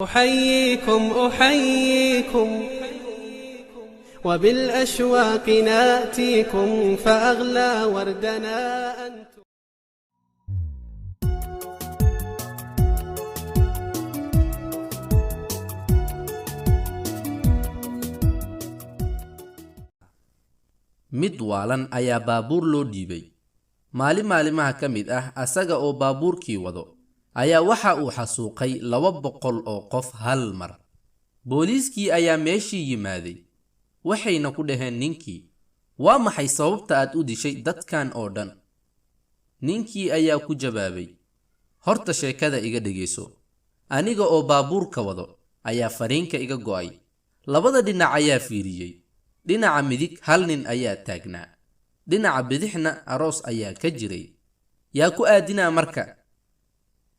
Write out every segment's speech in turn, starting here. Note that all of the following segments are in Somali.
أحييكم أحييكم وبالأشواق ناتيكم فأغلى وردنا أنتم. Mid waalan ayaa baabuur loo dhiibay. Maalin maalimaha ka mid ah, asaga oo baabuurkii wado ayaa waxa uu xasuuqay 200 oo qof hal mar. Booliiskii ayaa meeshii yimaaday, waxayna ku dhaheen ninkii, "Waa maxay sababta aad u dishay dadkan oo dhan?" Ninkii ayaa ku jawaabay, "Horta sheekada iga dhegayso. Aniga oo baabuurka wado ayaa fariinka iga go'ay. Labada dhinac ayaa fiiriyey. Dhinaca midig hal nin ayaa taagnaa, dhinaca bidixna aroos ayaa ka jiray. Yaa ku aadinaa marka?"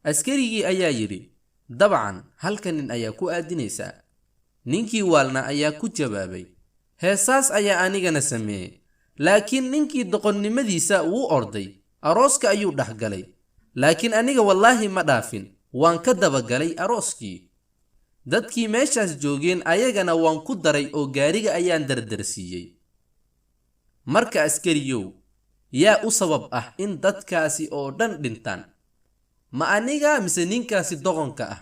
Askarigii ayaa yidhi, "Dabcan halka nin ayaa ku aadinaysaa." Ninkii waalna ayaa ku jawaabay, "Heesaas ayaa anigana sameeyey, laakiin ninkii doqonnimadiisa wuu orday, arooska ayuu dhex galay, laakiin aniga wallaahi ma dhaafin, waan ka dabagalay arooskii. Dadkii meeshaas joogeen ayagana waan ku daray oo gaariga ayaan dardarsiiyey. Marka askariyow, yaa u sabab ah in dadkaasi oo dhan dhintaan? Ma aniga mise ninkaasi doqonka ah?"